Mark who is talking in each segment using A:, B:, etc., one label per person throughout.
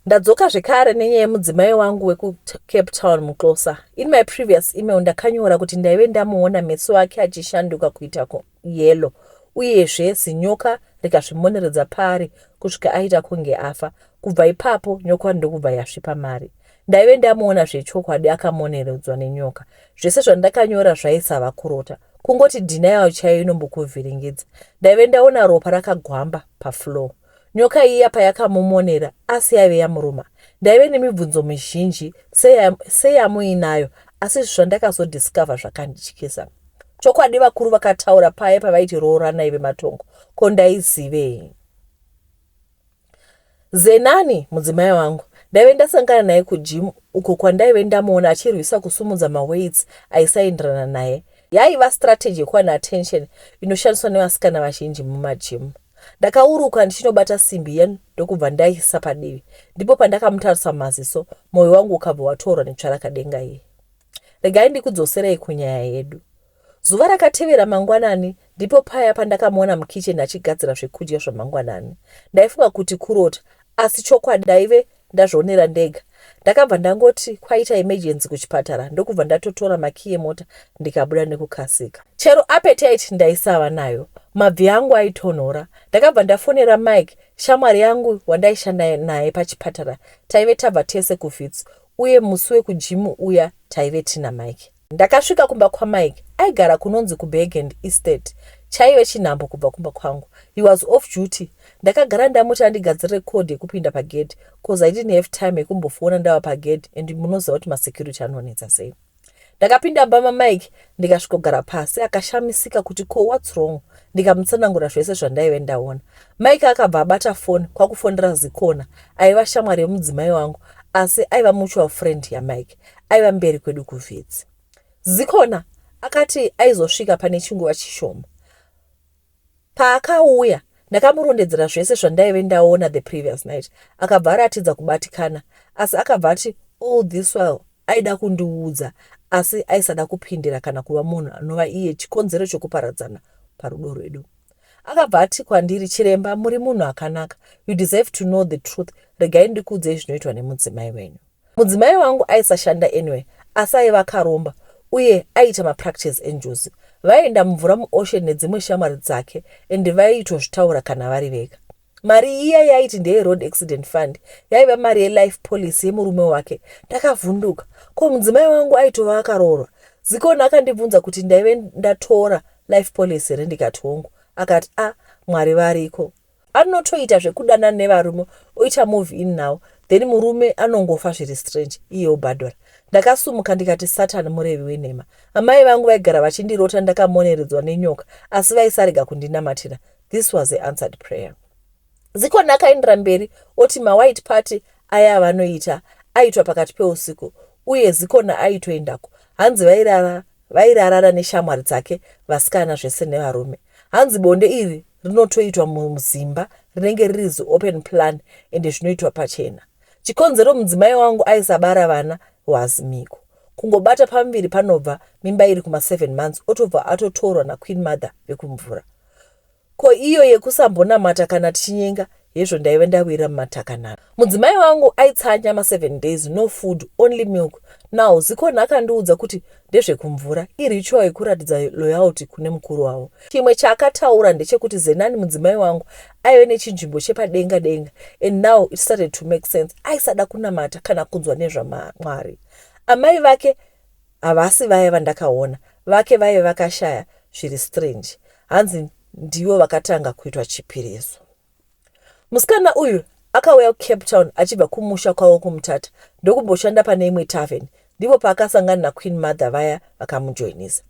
A: Ndadzoka zvekare nenyaya yemudzimai wangu wekuCape Town, muXhosa. In my previous email ndakanyora kuti ndaive ndamuona meso ake achishanduka kuita yellow, uyezve zinyoka rikazvimoneredza paari kusvika aita kunge afa. Kubva ipapo nyoka ndokubva yasvipa mari. Ndaive ndamuona zvechokwadi akamoneredzwa nenyoka. Zvese zvandakanyora zvaisava kurota, kungoti denial chaiyo inombokuvhiringidza. Ndaive ndaona ropa rakagwamba pafloor nyoka iya payakamumonera, asi yaive yamuruma. Ndaive nemibvunzo mizhinji seyamuinayo, asi zvandakazodiscover zvakandityisa. Chokwadi vakuru vakataura paya pavaiti rooranai vematongo, ko ndaizivei? Zenani mudzimai wangu ndaive ndasangana naye kugym uko kwandaive ndamuona achirwisa kusumudza maweights aisaenderana naye. Yaiva strategy yekuwana attention inoshandiswa nevasikana vazhinji mumagym. Ndakauruka ndichinobata simbi iya ndokubva ndaisa padivi. Ndipo pandakamutarisa mumaziso, mwoyo wangu ukabva watorwa netsvarakadenga iye. Regai ndikudzoserei kunyaya yedu. Zuva rakatevera mangwanani ndipo paya pandakamuona mukicheni achigadzira zvekudya zvamangwanani. Ndaifunga kuti kurota, asi chokwadi ndaive ndazvionera ndega. Ndakabva ndangoti kwaita emergency kuchipatara, ndokubva ndatotora makiyi emota ndikabuda nekukasika. Chero appetite ndaisava nayo, mabvi angu aitonhora. Ndakabva ndafonera Mike, shamwari yangu wandaishanda naye pachipatara. Taive tabva tese kuWits, uye musi wekugym uya taive tina Mike. Ndakasvika kumba kwaMike. Aigara kunonzi kuBergend Estate, chaive chinhambo kubva kumba kwangu. He was off duty. Ndakagara ndamuti andigadzirire code yekupinda pagate, 'cause I didn't have time yekumbofona ndava pagate, and munoziva kuti masecurity anonetsa sei. Ndakapinda mumba maMike ndikasvikogara pasi. Akashamisika kuti ko what's wrong. Ndikamutsanangura zvese zvandaive ndaona. Mike akabva abata foni kwakufonera Zikona, aiva shamwari yemudzimai wangu asi aiva mutual friend yaMike, aiva mberi kwedu kuWits. Zikona akati aizosvika pane chinguva chishoma. Paakauya ndakamurondedzera zvese zvandaive ndaona the previous night. Akabva aratidza kubatikana, asi akabva ati all this while aida kundiudza, asi aisada kupindira kana kuva munhu anova iye chikonzero chokuparadzana parudo rwedu. Akabva ati kwandiri, "Chiremba, muri munhu akanaka. You deserve to know the truth. Regai ndikuudzei zvinoitwa nemudzimai wenyu. Mudzimai wangu aisashanda anyway, asi aiva akaromba uye aiita mapractice enjuzi. Vaienda mumvura muocean nedzimwe shamwari dzake, and vaitozvitaura kana vari vega. Mari iya yaiti ndeye-road accident fund yaiva mari yelife policy yemurume wake. Ndakavhunduka. Ko mudzimai wangu aitova akaroorwa? Zikona akandibvunza kuti ndaive ndatora life policy here, ndikati hongu. Akati, "A, Mwari variko. Anotoita zvekudanana nevarume, oita move in now, then murume anongofa zviri strange, iye obhadhara." Ndakasumuka ndikati, "Satani murevi wenhema." Amai vangu vaigara vachindirota ndakamoneredzwa nenyoka, asi vaisarega kundinamatira. This was a answered prayer. Zikona akaendera mberi oti mawhite party aya avanoita aitwa pakati peusiku, uye Zikona aitoendako. Hanzi vairarara neshamwari dzake vasikana zvese nevarume. Hanzi bonde iri rinotoitwa muzimba rinenge riri ziopen plan, ende zvinoitwa pachena. Chikonzero mudzimai wangu aisabara vana was miko. Kungobata pamuviri panobva mimba iri kuma7 months, otobva atotorwa naqueen mother vekumvura. Ko iyo yekusambonamata kana tichinyenga hezvo, ndaive ndawira mumatakanana. Mudzimai wangu aitsanya ma7 days, no food, only milk. Now Zikona akandiudza kuti ndezvekumvura, iritual yekuratidza loyalty kune mukuru wavo. Chimwe chaakataura ndechekuti Zenani mudzimai wangu aive nechinzvimbo chepadenga denga, and now it started to make sense. Aisada kunamata kana kunzwa nezvaMwari. Amai vake havasi vaya vandakaona, vake vaive vakashaya zviri strange. Hanzi ndivo vakatanga kuitwa chipiriso. Musikana uyu akauya kuCape Town achibva kumusha kwavo kuMutata, ndokumboshanda pane imwe tavern. Ndipo paakasangana naqueen mother vaya vakamujoinisa.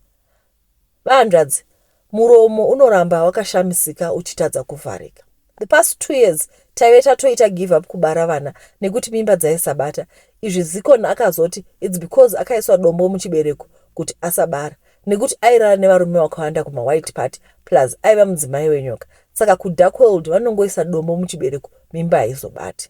A: Vahanzvadzi, muromo unoramba wakashamisika uchitadza kuvharika. The past 2 years taive tatoita give up kubara vana nekuti mimba dzaisabata. Izvi Zikona akazoti it's because akaiswa dombo muchibereko kuti asabara, nekuti airara nevarume vakawanda kumawhite party, plus aiva mudzimai wenyoka. Saka kudark world vanongoisa dombo muchibereko, mimba haizobati.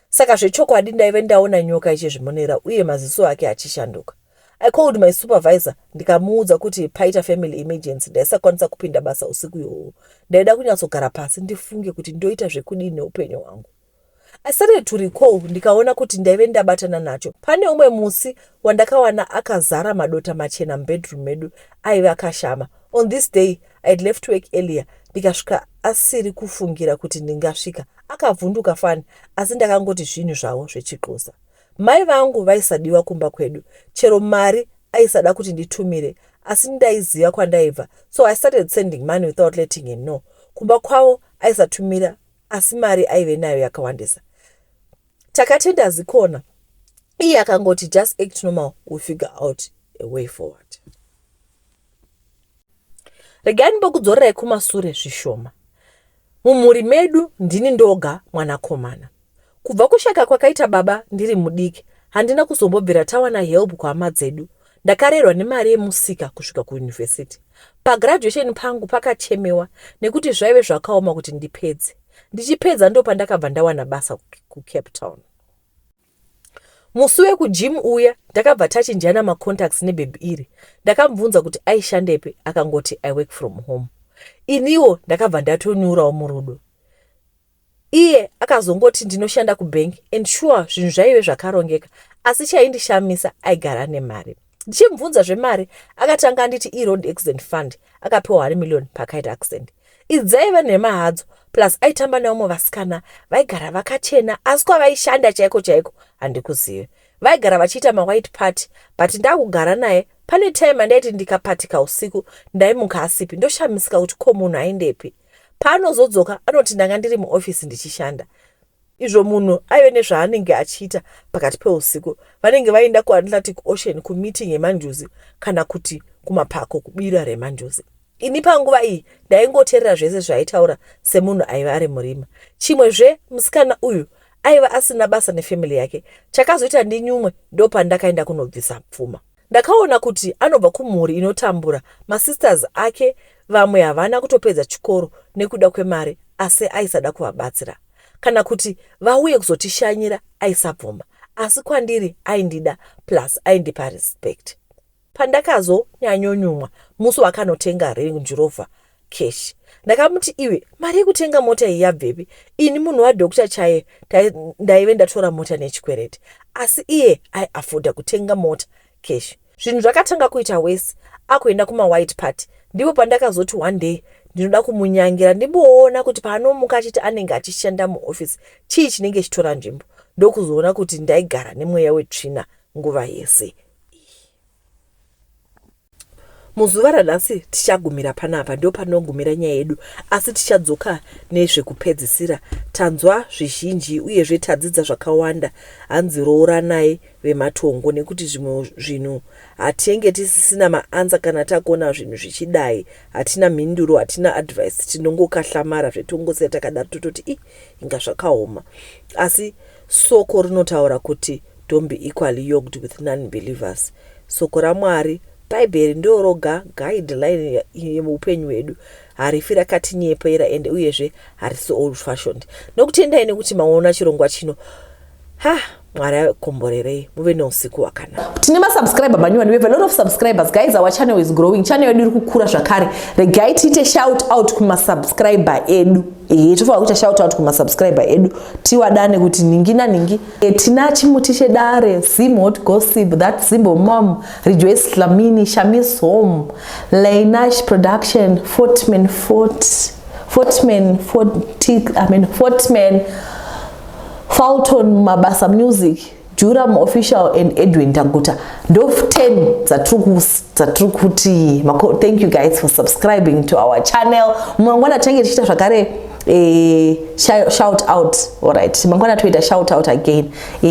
A: Saka zvechokwadi ndaive ndaona nyoka ichizvimonera uye maziso ake achishanduka. I called my supervisor ndikamuudza kuti paita family emergency, ndaisakwanisa kupinda basa usiku ihoho. Ndaida kunyatsogara pasi ndifunge kuti ndoita zvekudii neupenyu hwangu. I started to recall, ndikaona kuti ndaive ndabatana nacho. Pane umwe musi wandakawana akazara madota machena mubedroom medu, aive akashama. On this day I had left work earlier, ndikasvika asiri kufungira kuti ndingasvika. Akavhunduka fani, asi ndakangoti zvinhu zvavo zvechixhosa. Mai vangu vaisadiwa kumba kwedu. Chero mari aisada kuti nditumire, asi ndaiziva kwandaibva, so I started sending money without letting him know. Kumba kwavo aisatumira, asi mari aive nayo yakawandisa. Takatenda zikona, iye akangoti, "Just act normal, we figure out a way forward." Regai ndimbokudzorerai kumasure zvishoma. Mumhuri medu ndini ndoga mwanakomana. Kubva kushaka kwakaita baba ndiri mudiki, handina kuzombobvira tawana help kuhama dzedu. Ndakarerwa nemari yemusika kusvika kuyunivhesiti. Pagraduation pangu pakachemewa nekuti zvaive zvakaoma kuti ndipedze. Ndichipedza ndopandakabva ndawana basa kuCape Town. Musi wekugym uya ndakabva tachinjana macontacts nebhebhi iri. Ndakamubvunza kuti aishandepi, akangoti, "I work from home." Iniwo ndakabva ndatonyurawo murudo. Iye akazongoti, "Ndinoshanda kubhengi," and sure, zvinhu zvaive zvakarongeka, asi chaindishamisa, aigara nemari. Ndichimubvunza zvemari, akatanga anditi iroad accident fund, akapiwa 1 million pakaita accident. Idzi dzaiva nhema hadzo, plus aitamba nevamwe vasikana vaigara vakachena, asi kwavaishanda chaiko chaiko handikuzive. Vaigara vachiita mawhite party, but ndakugara naye, pane time andaiti ndikapatika usiku ndaimuka asipi. Ndoshamisika kuti ko munhu aendepi? Paanozodzoka anoti, "Ndanga ndiri muofisi ndichishanda." Izvo munhu aive nezvaanenge achiita pakati peusiku. Vanenge vaenda kuAtlantic Ocean kumeeting yemanjuzi kana kuti kumapako kubira remanjuzi. Ini panguva iyi ndaingoteerera zvese zvaaitaura semunhu aiva ari murima. Chimwezve, musikana uyu aiva asina basa nefamily yake. Chakazoita ndinyumwe ndopandakaenda kunobvisa pfuma. Ndakaona kuti anobva kumhuri inotambura. Masisters ake vamwe havana kutopedza chikoro nekuda kwemari, asi aisada kuvabatsira kana kuti vauye kuzotishanyira, aisabvuma. Asi kwandiri aindida, plus aindipa respect. Pandakazonyanyonyumwa musi wakanotenga Range Rover cash. Ndakamuti, "Iwe, mari yekutenga mota iyi yabvepi? Ini munhu wadoctor chaiye ndaive ndatora mota nechikwereti, asi iye aiafforda kutenga mota cash." Zvinhu zvakatanga kuita worse akuenda kumawhite party. Ndipo pandakazoti one day ndinoda kumunyangira, ndimboona kuti paanomuka achiti anenge achishanda muofisi, chii chinenge chitora nzvimbo. Ndokuzoona kuti ndaigara nemweya wetsvina nguva yese. Muzuva ranhasi tichagumira panapa, ndo panogumira nyaya yedu, asi tichadzoka nezvekupedzisira. Tanzwa zvizhinji uyezve tadzidza zvakawanda. Hanzi rooranai vematongo, nekuti zvimwe zvinhu hatinge tisisina maanswer. Kana takuona zvinhu zvichidai, hatina mhinduro, hatina advice, tinongokahlamara zvetongosiya takadaro, tototi i inga zvakaoma. Asi soko rinotaura kuti don't be equally yoked with non-believers. Soko raMwari, Bhaibheri, ndo roga guideline yeupenyu hwedu. Harifi rakatinyepera, ende uyezve harisi old fashioned. Nokutendai nekuti maona chirongwa chino. Ha, Mwari akomborerei, muve neusiku hwakanaka. Tine masubscriber manyowani. We have a lot of subscribers, guys. Our channel is growing. Channel yedu iri kukura zvakare. Regai tiite shout out kumasubscriber edu. Ehe, tofanira kuita shout out kumasubscriber edu, tiwadane kuti ningi naningi. Tina Chimuti Chedare, Zimhot Gossip, That Zimbo Mom, Rejoice Lamini, Shamis Home, Lainash Production, Fortman, Fort Fortman Fort, I mean, Fortman Fulton, Mabasa Music, Juram Official and Edwin Taguta. Ndo 10 dzatiri kuti thank you guys for subscribing to our channel. Mangwana tinenge tichiita zvakare shout out. Alright, mangwana toita shout out again.